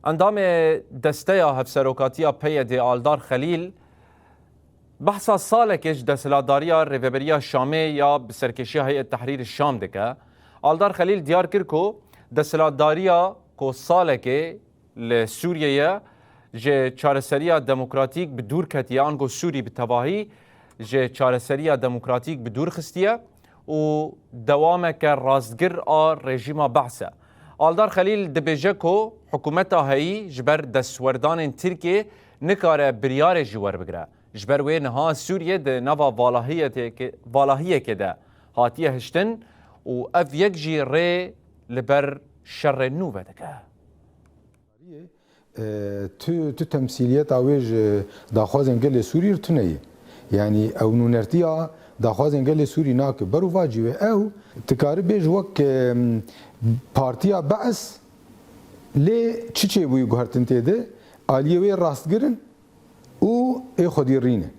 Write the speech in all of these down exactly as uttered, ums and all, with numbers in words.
Endamê Desteya Hevserokatiya P Y D Aldar Xelîl behsa salekê ji desthilatdariya Rêveberiya Şamê ya bi serkêşiya Heyet Tehrîr Şam dike. Aldar Xelîl diyar kir ku desthilatdariya ku salekê li Sûriyê ye, ji çareseriya demokratîk bi dûr ketiye, ango Sûrî bi tevahî ji çareseriya demokratîk bi dûr xistiye û dewameke rastgir a rejîma Behs e. Aldar Xelîl dibêje ku hikûmeta heyî ji ber destwerdanên Tirkiyê nikare biryarê jî werbigire. Ji ber wê niha Sûriye di nava valahiyeteke-, valahiyekê de hatiye hiştin û ev yek jî rê li ber şerê nû vedike. E, tu, tu temsîliyeta wê ji daxwazên gelê Sûrî re tune ye. Yanî ew nûnertiya daxwazên gelê Sûrî nake. Berovajî wê ew, tu karî bêj wek, e, partiya Be's, lê çi çêbûyî guhertin tê de, aliyê wê rastgir in û ê xwedî rî ne.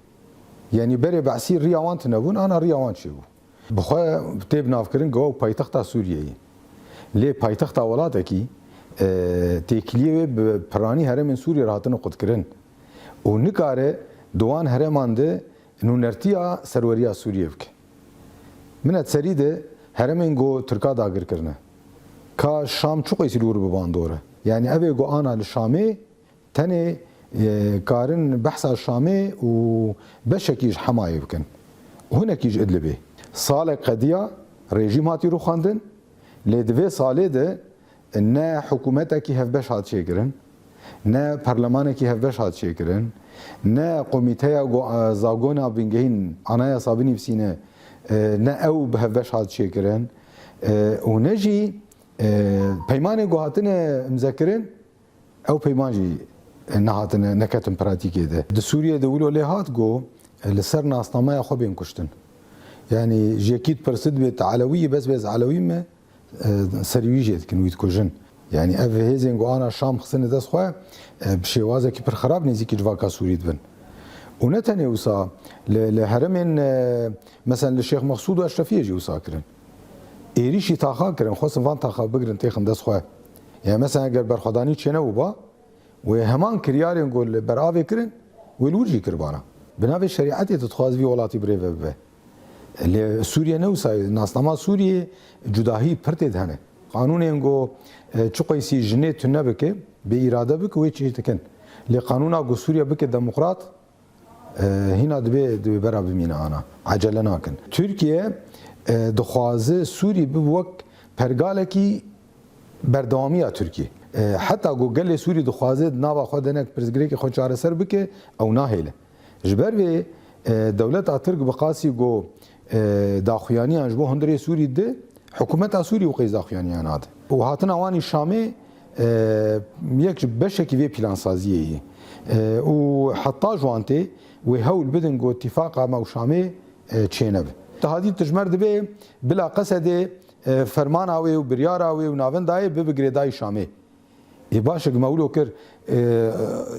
Yanî berê Be'sî riya wan tune bûn, ana riya wan çêbû. Bi xwe tê binavkirin ku ew paytexta Sûriyeyê ye. Lê paytexta welatekî, e, têkiliyê wê bi piranî herêmên Sûriyê re hatine qutkirin û nikare di wan herêman de nûnertiya serweriya Sûriyê bike. Min et serî de herêmên ku Tirka dagir kirine. Ka Şam çi qeysî li wir bi bandor e. Yanî ev ê ku ana li Şamê tenê, e, karin behsa Şamê û beşekî ji Hemayê bikin. Û hinekî ji Idlibê. Salek qediya, rejîm hatî rûxandin, lê di vê salê de ne hikûmetekî hevbeş hat çêkirin, ne perlemanekî hevbeş hat çêkirin, ne komîteya go-, e, zagona bingehîn, anayasa binivîsîne, e, ne ew bi hevbeş hat çêkirin, e, û ne jî, e, peymanê ku hatine imzekirin, ew peyman jî nehatine, neketin pratîkê de. Di Sûriyê de wilo lê hat ku li ser nasnameya xwe bên kuştin. Yanî ji yekî dipirsit bê, tu Elewî yî, bes bê ez Elewî me, e, serî wî jê dikin, wî dikujin. Yanî ev hêzên ku ana Şam xistine dest xwe, e, bi şêwazekî pir xirab nêzîkî civaka Sûrî dibin. Û ne tenê wisa, li, li herêmên, e, mesela li Şêx Mexsûd û Eşrefiyê jî wisa kirin. Êrîşî taxa kirin, xwestin van taxa bigirin têxin dest xwe. Ya mesela eger berxwedanî çênebûba, wê heman kiryarên ku li ber avê kirin, wê li wir jî kiribana. Bi navê şerîetê tu dixwazî vî welatî birêve bibe. Lê Sûriye ne wisa ye. Nasnama Sûriyê cudahî pir tê de hene. Qanûnên ku, e, çi qeysî jinê tune bike, bê îrade bike, wê çêj dikin. Lê qanûna ku Sûriye bike demokrat, e, hîna dibê, dibê bera bimîne ana. Ecele nakin. Tirkiye, e, dixwaze Sûrî bibe wek pergalekî berdewamiya Tirkiyê. E, heta ku gelê Sûrî dixwaze di nava xwe de nek pirsgirêkê xwe çareser bike, ew nahêle. Ji ber vê, e, dewleta Tirk bi qasî ku, e, daxuyaniyan ji bo hundirê Sûrî dide, hikûmeta Sûrî û qeys daxuyaniyan nade. Û hatina wan î Şamê, e, yek ji beşekî vê plansaziyê ye. E, û heta ji wan tê wê hewl bidin ku tîfaqa me û Şamê, e, çênebe. Ti hadî tu ji me re dibê bila Qesedê, e, fermana wê û biryara wê û navenda wê bibe girêdayî Şamê. Ê baş e, me wilo kir, e,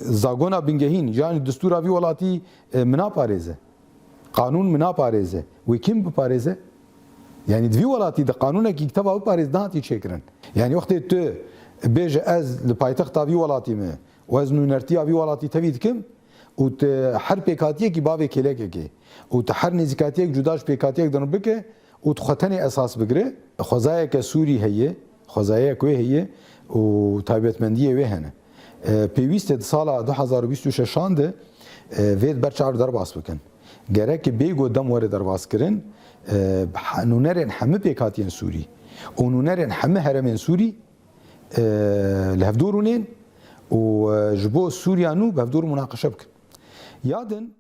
zagona bingehîn, yanî distûra vî welatî, e, min naparêze. Qanûn min naparêze. Wê kî min biparêze? Yanî di vî welatî de qanûnekî teva biparêz nehatî çêkirin. Yanî wextê tu bêje ez li paytexta vî welatî me û ez nûnertiya vî welatî tevî dikim û tu her pêkhatiyekî bavê kêlekekê û tu her nêzîkatiyek cuda ji pêkhatiyek din bike, û dixwe tenê esas bigire. Xwezayeke Sûrî heye, xwezayek wê heye û taybetmendiyê wê hene. E, pêwîst e di sala du hezar û bîst û şeşan de, e, vê di ber çav derbas bikin. Gerek bê ku dem were derbaskirin, e, nûnerên hemî pêkhatiyên Sûrî û nûnerên hemî herêmên Sûrî, e, li hevdû rûnên û, e, ji bo Sûriya nû bi hevdû re munaqeşe bikin. Ya din,